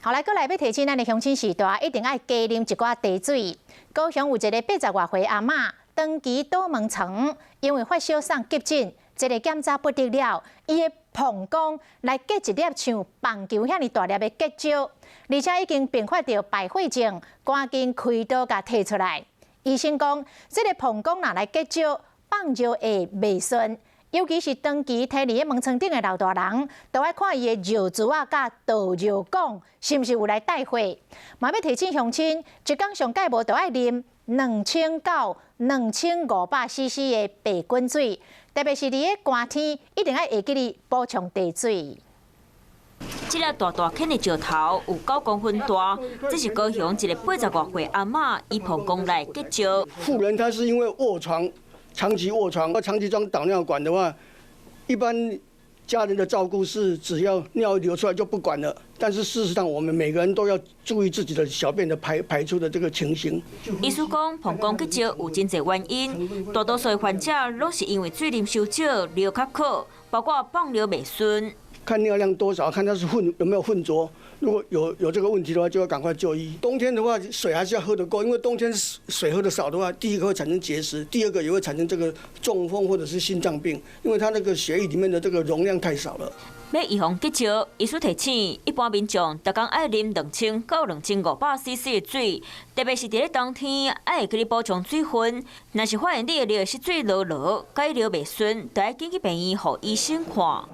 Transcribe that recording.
好來，閣來欲提醒咱的鄉親序大，一定愛加啉一寡茶水。高雄有一个80外歲阿嬤，長期倒門床，因為發燒送急診，這个檢查不得了，伊的膀胱來結一粒像棒球遐爾大粒的結石，而且已經併發著敗血症，趕緊開刀共提出來。醫生講，這个膀胱若來結石，放尿會袂順。尤其是長期佇咧門床頂的老大人，都愛看伊的尿珠仔佮導尿管是毋是有來帶血。嘛欲提醒鄉親，一工上蓋無著愛啉2000到2500 CC 的白滾水，特別是佇咧寒天，一定愛會記得補充茶水。這粒大大顆的石頭有9公分大，這是高雄一个80外歲阿嬤，伊膀胱內結石。婦人她是因為臥床。長期臥床，長期裝導尿管的話，一般家人的照顧是只要尿流出來就不管了。但是事實上，我們每個人都要注意自己的小便的排出的這個情形。醫師講，膀胱結石有真濟原因，大多數患者攏是因為水啉傷少，尿較渴，包括放尿袂順。看尿量多少，看它是混有沒有混濁。如果有這個問題的話，就要趕快就醫。冬天的話，水還是要喝得夠，因為冬天水喝得少的話，第一個會產生結石，第二個也會產生這個中風或者是心臟病，因為它那個血液裡面的這個容量太少了。欲預防結石，醫師提醒，一般民眾逐工愛啉2000到2500 CC 的水，特別是佇咧冬天，愛會記得補充水分。若是發現你的尿失水濁濁，解尿袂順，就愛緊去病院予醫生看。